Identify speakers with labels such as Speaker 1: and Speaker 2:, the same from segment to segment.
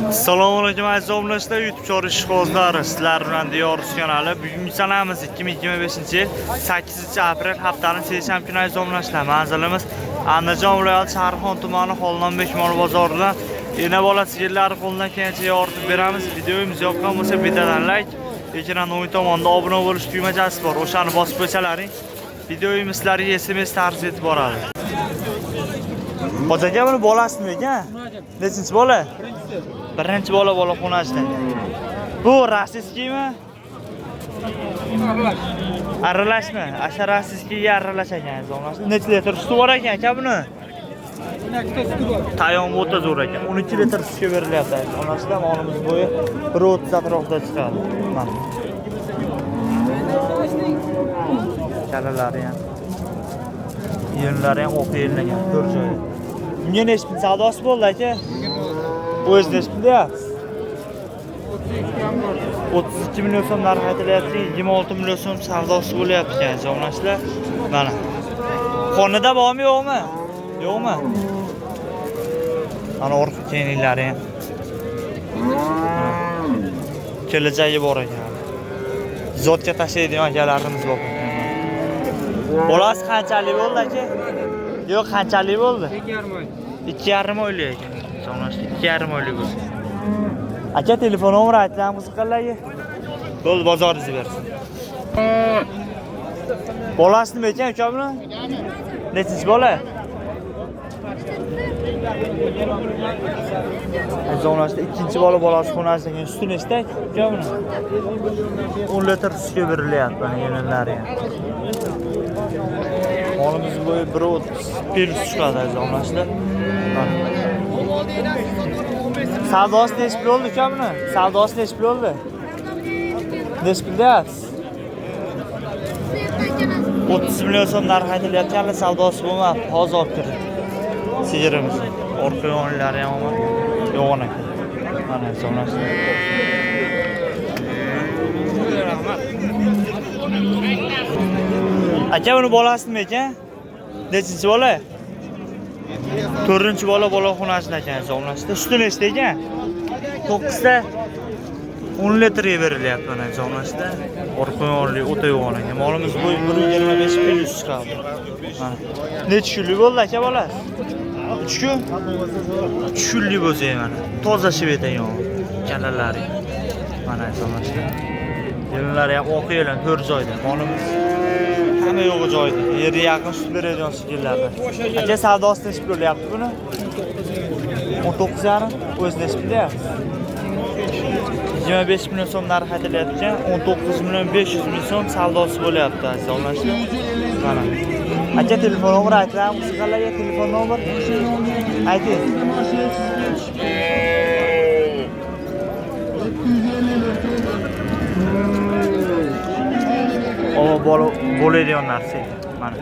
Speaker 1: Assalomu alaykum aziz obunachilar, YouTube chori ishqibozlari, sizlar bilan Diyor Rus kanali. Bugungi sanamiz 2025-yil 8-aprel, haftaning seshanba kuni aziz obunachilar. Manzilimiz Andijon viloyati Shahrixon tumani Xolnonbek mol bozoridan ena bola sigirlari qo'ldan kelgancha yoritib beramiz. Videomiz yoqqan bo'lsa bittadan like, ekran o'ng tomonda obuna bo'lish tugmachasi bor. O'shani bosib qo'ysalaring, videomiz sizlarga SMS tarzida yetib boradi. Hoji aka, buni bolasi nima ekan? Nechinchi bola? Birinchi bola, bola xonasida. Bu российский mi? Aralashmi? Asha российский ga aralash ekan. Necha litr suti bor ekan aka buni? Tayon o'ta zo'r ekan. 12 litr sutga berilyapti. Onasida molimiz bo'yi 1.30 atrofida chiqadi. Mana. Kalalari ham. Yonlari ham o'q yelingan to'rt joyi. Bunga nechi pul savdosi bo'ldi aka? O'zi nechi pul deyapsiz? 32 million so'm narx aytilyapti, 26 million so'm savdosi bo'lyapti ekan aziz. Mana. Xonada bormi, yo'qmi? Yo'qmi? Mana orqa keyinlari ham. Kelajagi bor ekan. Zotga tashlaydigan akalarimiz bor. Bolasi qanchalik bo'ldi aka? Yo'q, qanchalik bo'ldi?
Speaker 2: 2,5 oy.
Speaker 1: 2,5 oylik ekan. Sonlaştı 2,5 oylik bo'lsa. Aka, telefon nomeri aytlam qiziqqanlarga. Bo'ldi, bozoringizni bersin. Bolasi nima ekan uka buni? Nechinchi bola? Aziz ikkinchi bola bolasi xonasi ekan. Suti nechta uka buni? 10 litr sutga berilyapti mana yelinlari ham. Molimiz bo'yi 1.30 plyus chiqadi aziz obunachilar. Mana. Savdosi nechi pul bo'ldi uka buni? Savdosi nechi pul bo'ldi? Nechi pul deyapsiz? 30 million so'm narx aytilyapti, hali savdosi bo'lmabdi. Hozir olib kirdi. Sigirimiz. Orqa yonlari ham omad. Yo'g'on ekan. Mana aziz obunachilar. Aka, buni bolasi nima ekan? Nechinchi bola? To'rtinchi bola bola xonasida ekan aziz obunachilar. Suti nechta ekan? 9 ta 10 litrga berilyapti mana aziz obunachilar. Orqa yonli o'ta yo'g'on ekan. Molimiz bo'yi 1.25 plyus chiqadi. Mana. Necha kunlik bo'ldi aka bolasi? 3 kun? 3 kunlik bo'lsa ham mana. Toza shvet ekan. Kalalari. Mana aziz obunachilar. Yelinlari ham oq yelan to'rt joyda. Molimiz hamma yo'g'i joyida. Yerga yaqin sut beradigan sigirlardan. Aka, savdosi nechi pul bo'lyapti buni? 19,5. O'zi nechi pul deyapsiz? 25 million so'm narx aytilyapti ekan, 19 million 500 ming so'm savdosi bo'lyapti aziz obunachilar. Mana. Aka, telefon nomeri aytiladimi qiziqqanlarga? Telefon nomer ayting. O bola bo'ladigan narsa ekan. Mana.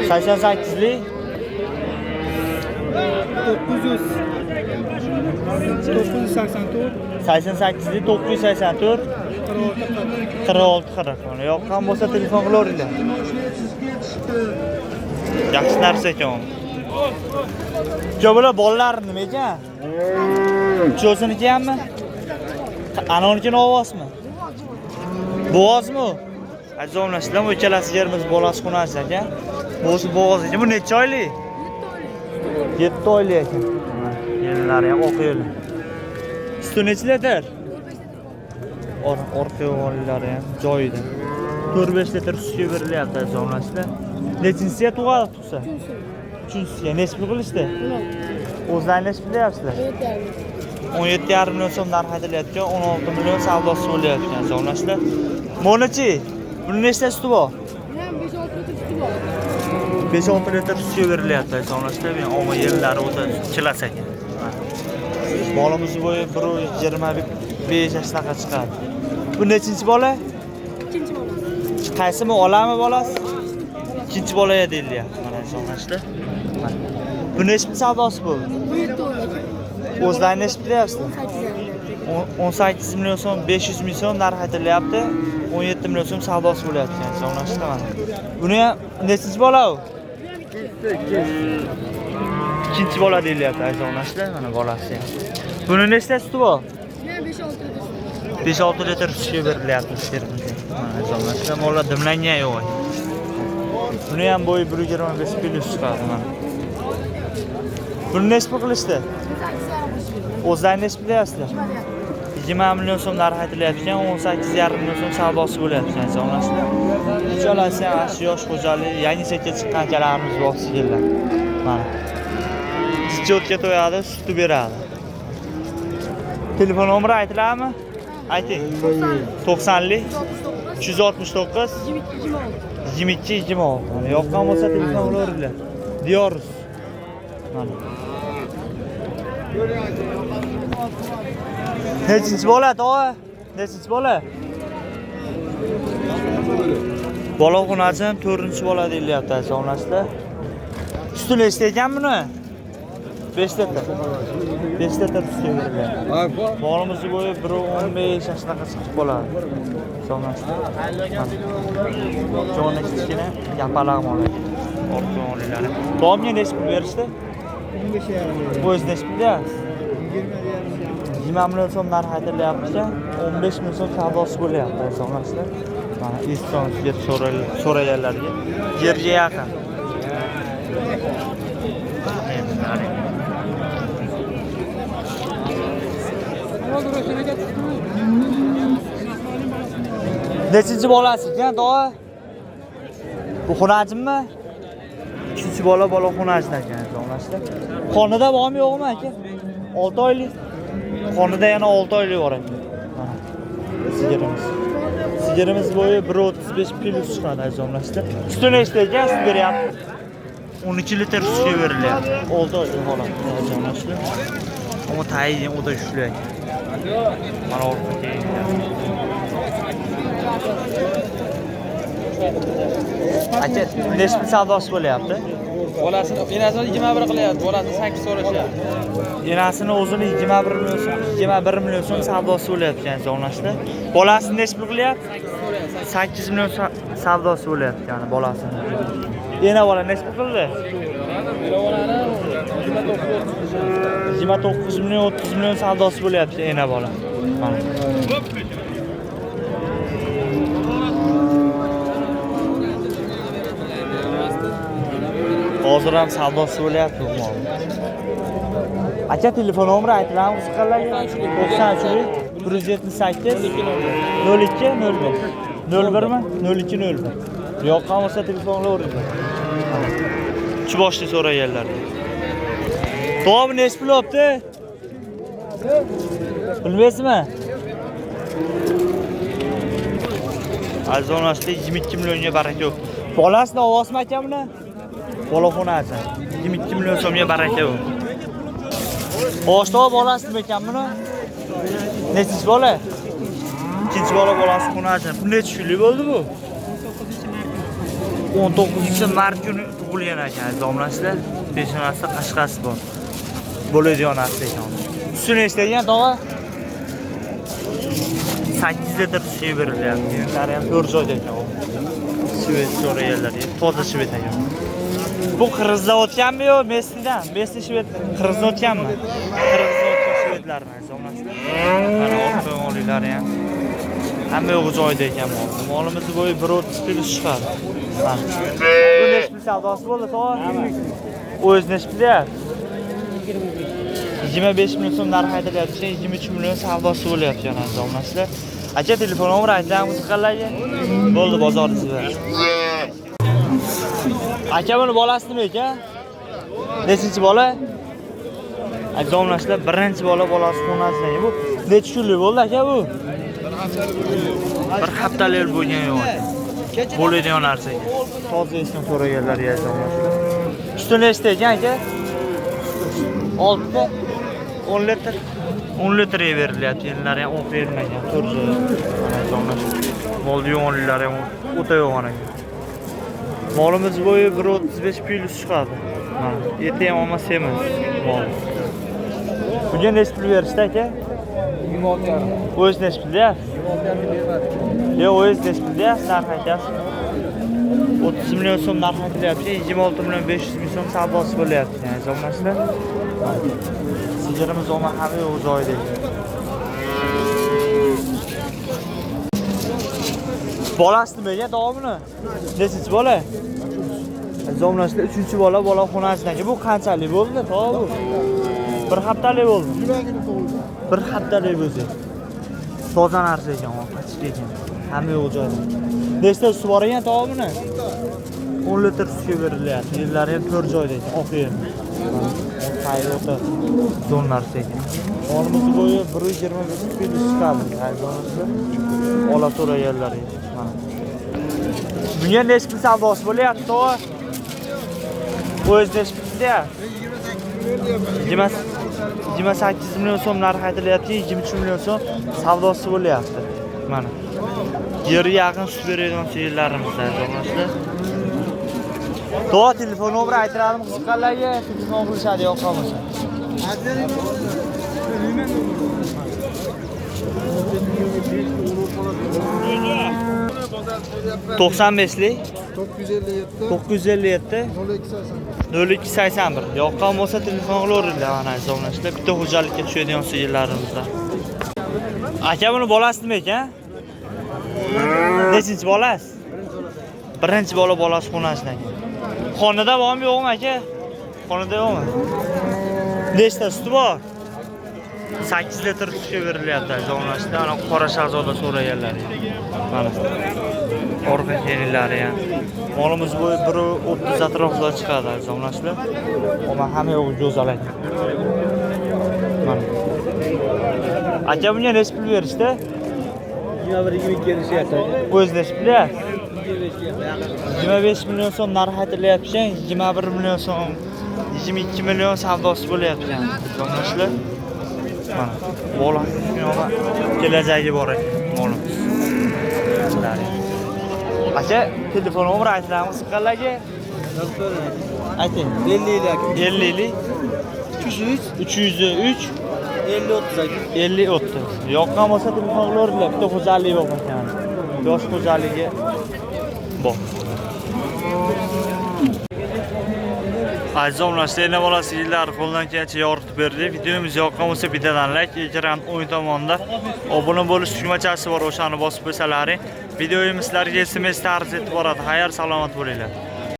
Speaker 1: Sakson sakkizlik
Speaker 2: 900 984
Speaker 1: 88lik 984
Speaker 2: 46
Speaker 1: 46 40. Mana yoqqan bo'lsa telefon qilaveringlar. Yaxshi narsa ekan. Uka, bular bolalar nima ekan? Uchosiniki hammi? Anonikini ovozmi? Bo'g'ozmi u? Aziz obunachilar, bu ikkalasi yerimiz bolasi xonasi ekan. Bo'g'ozi bo'g'oz ekan. Bu necha oylik? 7 oylik ekan. Yelinlari ham oq yelin. Suti necha litr? Orqa yo'llari ham joyida. 4-5 litr sutga berilyapti aziz obunachilar. Nechinchisiga tug'adi tug'sa? Uchinchisiga. Nechi pul qilishdi? O'zlari nechi pul deyapsizlar? 17,5 million so'm narx aytilyapti, 16 million savdosi bo'lyapti aziz obunachilar. Buni-chi? Buni nechta suti bor?
Speaker 3: 5-6 litr suti bor.
Speaker 1: 5-6 litr sutga berilyapti aziz obunachilar. Men olma yerlari o'ta chilas ekan. Molimiz bo'yi 1.25 shunaqa chiqadi. Bu nechinchi bola?
Speaker 3: Ikkinchi bola.
Speaker 1: Qaysi bu olami bolasi? Ikkinchi bolaga deyilyapti mana aziz obunachilar. Bu nechi pul savdosi bo'ldi?
Speaker 3: Bu 7 oylik.
Speaker 1: O'zlari nechi pul deyapsizlar?
Speaker 3: 8,5.
Speaker 1: 18 million so'm 500 ming so'm narx aytilyapti. 17 million so'm savdosi bo'lyapti. Azizlar, mana. Buni ham nechinchi bola u? Ikkinchi bola deyilyapti azizlar, mana bolasi ham. Buni nechta suti bor? 5-6 litr sutga berilyapti sigirimiz. Mana azizlar, mollar dimlangan yo'q. Buni ham bo'yi 1.25 plyus chiqadi mana. Buni necha pul qilishdi? O'zlari necha pul deyapsizlar? 20 million so'm narx aytilyapti, 18,5 million so'm savdosi bo'lyapti azizlar. Uchalasi ham shu yosh xo'jalik, yangi chekka chiqqan akalarimiz bor sigirlar. Mana. Счётga to'yadi, sutni beradi. Telefon nomeri aytiladimi? Ayting. 90lik 369 22 26. Mana yoqqan bo'lsa telefon ulaveringlar. Diyoruz. Mana. Nechinchi bola, tog'a? Nechinchi bola? Bola xonachim 4-bola deyilyapti azizlar. Suti nechta ekan buni? 5 litr. 5 litr sutga berilyapti. Molimizni bo'yi 1.15 shunaqa chiqib qoladi. Hisoblanishda. Joni kichkina yapaloq mol ekan. Orqa olilari. Domga necha pul berishdi?
Speaker 2: 15,5.
Speaker 1: O'zi necha pul deyapsiz? 20 million so'm narx aytilyapti, 15 million so'm savdosi bo'lyapti hisoblanishda. Mana Eson deb so'raganlarga yerga yaqin. Nechinchi bolasi ekan, tog'a? Bu xonajimmi? 3-chi bola bola xonajdan ekan, hisoblanishda. Qonida bormi yo'qmi aka? 6 oylik. Qonida yana 6 oylik bor ekan. Mana sigirimiz. Sigirimiz bo'yi 1.35 plyus chiqadi azizlar. Suti nechta ekan? Sut beryapti. 12 litr sutga berilyapti. 6 oylik holatda azizlar. Ammo tayin o'ta kuchli ekan. Mana orqa keyin. Aka, necha pul savdosi bo'lyapti?
Speaker 4: Bolasini enasini 21 qilyapti, bolasini 8 so'rashyapti.
Speaker 1: Enasini o'zini 21 million so'm, 21 million so'm savdosi bo'lyapti azizlar. Bolasini necha pul qilyapti? 8 million savdosi bo'lyapti, ya'ni bolasini. Ena bola necha pul qildi? 29 million 30 million savdosi bo'lyapti ena bola. Mana. Hozir ham savdosi bo'lyapti bu mol. Aka, telefon nomeri aytiladimi qiziqqanlarga? 93 178 02 01 01 mi? 02 01. Yoqqan bo'lsa telefon ulaveringlar. Uch boshli so'raganlar. To'g'ri, necha pul olibdi? Bilmaysizmi? Arzonlashdi 22 millionga baraka yo'q. Bolasini ovozmi aka buni? Boloxonasi 22 million so'mga baraka yo'q. Boshda bolasi nima ekan buni? Nechinchi bola? Ikkinchi bola bolasi xonasi. Bu necha kunlik bo'ldi bu? 19 mart kuni tug'ilgan ekan azizlar. Peshonasida qashqasi bor. Bo'ladigan narsa ekan. Suti nechta ekan tog'a? 8 litr sut berilyapti. Yerlari ham to'rt joyda ekan. Shved so'raganlar, toza shved ekan. Bu qirg'izdan o'tganmi yo Messidan? Messi shved qirg'izdan o'tganmi? Qirg'izdan o'tgan shvedlarni azizlar. Mana orqa oliylari ham hamma yo'q joyida ekan mol. Molimiz bo'yi 1.30 plyus chiqadi. Mana. Bu necha pul savdosi bo'ldi tog'a? O'zi necha pul deyapti? 25 million so'm narx aytilyapti, 23 million savdosi bo'lyapti yana azizlar. Aka, telefon nomeri aytamiz qiziqqanlarga. Bo'ldi, bozorni sizlar. Aka, buni bolasi nima ekan? Nechinchi bola? Azizlar, birinchi bola bolasi xonasidan. Bu necha kunlik bo'ldi aka bu? Bir haftalik bo'lgan yo'q. Bo'ladigan narsa ekan. Toza esim so'raganlar azizlar. Suti nechta ekan aka? 6 10 litr. 10 litrga berilyapti. Yerlari ham o'q berilmagan. To'rt joy. Mol yo'g'onlari ham o'ta yo'g'on ekan. Molimiz bo'yi 1.35 plyus chiqadi. Mana, eti ham olma semiz mol. Bugun necha pul berishdi aka?
Speaker 2: 26,5.
Speaker 1: O'zi nechi pul deyapsiz?
Speaker 2: 26,5 bermadik.
Speaker 1: Yo'q, o'zi nechi pul deyapsiz? Narx aytyapsiz. 30 million so'm narx aytilyapti, 26 million 500 ming so'm savdosi bo'lyapti. Aziz obunachilar. Sigirimiz omma hamma yo'q joyida. Bolasi nimaga davomini? Nechinchi bola? Aziz obunachilar, 3-chi bola, bola xonasidan. Bu qanchalik bo'ldi? To bu. Bir haftalik bo'ldi. Bir haftalik bo'ldi. Toza narsa ekan, qachib ekan. Hamma yo'q joyida. Nechta suv bor ekan davomini? 10 litr sutga berilyapti. Yerlari ham 4 joyda ekan, oq yer. Xayr o'ta zo'r narsa ekan. Molimiz bo'yi 125 kilo chiqadi. Ola so'raganlar mana. Bunga necha pul savdosi bo'lyapti, tog'a? O'zi necha pul deyapti? 28 million so'm narx aytilyapti, 23 million so'm savdosi bo'lyapti. Mana. Yeri yaqin sut beradigan sigirlarimiz aziz. Tog'a, telefon nomeri aytiladimi qiziqqanlarga? Telefon qilishadi yoqqan bo'lsa. 95lik
Speaker 2: 957
Speaker 1: 957
Speaker 2: 0281.
Speaker 1: 0281. Yoqqan bo'lsa telefon qilaveringlar mana aziz obunachilar. Bitta xo'jalikka tushadigan sigirlarimizdan. Aka, buni bolasi nima ekan? Nechinchi bolasi? Birinchi bola, bolasi xonasidan ekan. Xonada bormi yo'qmi aka? Xonada yo'qmi? Nechta suti bor? 8 litr sutga berilyapti aziz obunachilar. Ana qora shahzoda so'raganlar. Mana. Orqa kelinlari ham. Molimiz bo'yi 1.30 atrofida chiqadi aziz obunachilar. Omma hamma yo'q go'zal ekan. Mana. Aka, bunga necha pul berishdi?
Speaker 2: 21-22 kelishyapti.
Speaker 1: O'zi necha pul? 25 million so'm narx aytilyapti, 21 million so'm, 22 million savdosi bo'lyapti. Obunachilar. Mana bola kelajagi bor ekan molimiz. Aka, telefon nomeri aytiladimi qiziqqanlarga? Ayting.
Speaker 2: 50lik
Speaker 1: 50lik
Speaker 2: 303
Speaker 1: 303
Speaker 2: 50 30.
Speaker 1: 50 30. Yoqqan bo'lsa telefon qilaveringlar. Bitta xo'jalik bor ekan. Yosh xo'jaligi bor. Aziz obunachilar, ena bola sigirlar qo'ldan kelgancha yoritib berdik. Videomiz yoqqan bo'lsa bittadan like, ekran o'ng tomonda obuna bo'lish tugmachasi bor, o'shani bosib qo'ysalaring, videomiz sizlarga SMS tarzida yetib boradi. Xayr, salomat bo'linglar.